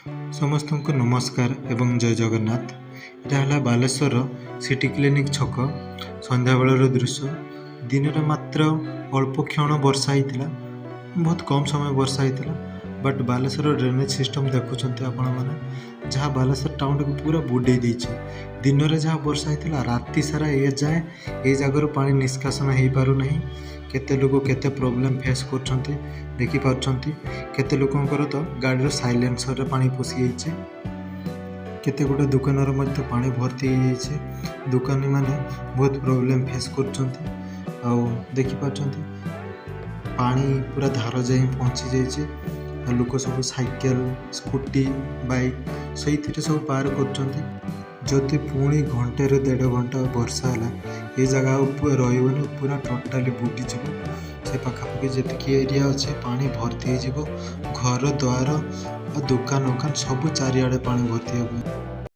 ସମସ୍ତଙ୍କୁ ନମସ୍କାର ଏବଂ ଜୟ ଜଗନ୍ନାଥ। ଏଇଟା ହେଲା ବାଲେଶ୍ୱରର ସିଟି କ୍ଲିନିକ୍ ଛକ, ସନ୍ଧ୍ୟାବେଳର ଦୃଶ୍ୟ। ଦିନରେ ମାତ୍ର ଅଳ୍ପ କ୍ଷଣ ବର୍ଷା ହେଇଥିଲା, ବହୁତ କମ୍ ସମୟ ବର୍ଷା ହେଇଥିଲା। ବଟ୍ ବାଲେଶ୍ୱର ଡ୍ରେନେଜ୍ ସିଷ୍ଟମ୍ ଦେଖୁଛନ୍ତି ଆପଣମାନେ, ଯାହା ବାଲେଶ୍ୱର ଟାଉନଟାକୁ ପୁରା ବୁଡ଼େଇ ଦେଇଛି। ଦିନରେ ଯାହା ବର୍ଷା ହେଇଥିଲା, ରାତି ସାରା ଏ ଯାଏଁ ଏଇ ଜାଗାରୁ ପାଣି ନିଷ୍କାସନ ହେଇପାରୁନାହିଁ। କେତେ ଲୋକ କେତେ ପ୍ରୋବ୍ଲେମ୍ ଫେସ୍ କରୁଛନ୍ତି ଦେଖିପାରୁଛନ୍ତି। କେତେ ଲୋକଙ୍କର ତ ଗାଡ଼ିର ସାଇଲେନ୍ସରରେ ପାଣି ପଶିଯାଇଛି। କେତେ ଗୁଡ଼ିଏ ଦୋକାନରେ ମଧ୍ୟ ପାଣି ଭର୍ତ୍ତି ହେଇଯାଇଛି। ଦୋକାନୀମାନେ ବହୁତ ପ୍ରୋବ୍ଲେମ୍ ଫେସ୍ କରୁଛନ୍ତି। ଆଉ ଦେଖିପାରୁଛନ୍ତି, ପାଣି ପୁରା ଧାର ଯାଏଁ ପହଞ୍ଚି ଯାଇଛି। ଆଉ ଲୋକ ସବୁ ସାଇକେଲ, ସ୍କୁଟି, ବାଇକ୍ ସେଇଥିରେ ସବୁ ପାର କରୁଛନ୍ତି। ଯଦି ପୁଣି ଘଣ୍ଟେରୁ ଦେଢ଼ ଘଣ୍ଟା ବର୍ଷା ହେଲା, ଏ ଜାଗା ଆଉ ରହିବନି, ପୁରା ଟୋଟାଲି ବୁଡ଼ିଯିବ। ସେ ପାଖାପାଖି ଯେତିକି ଏରିଆ ଅଛି, ପାଣି ଭର୍ତ୍ତି ହେଇଯିବ। ଘର ଦ୍ୱାର ଆଉ ଦୋକାନ ଓକାନ ସବୁ ଚାରିଆଡ଼େ ପାଣି ଭର୍ତ୍ତି ହେବ।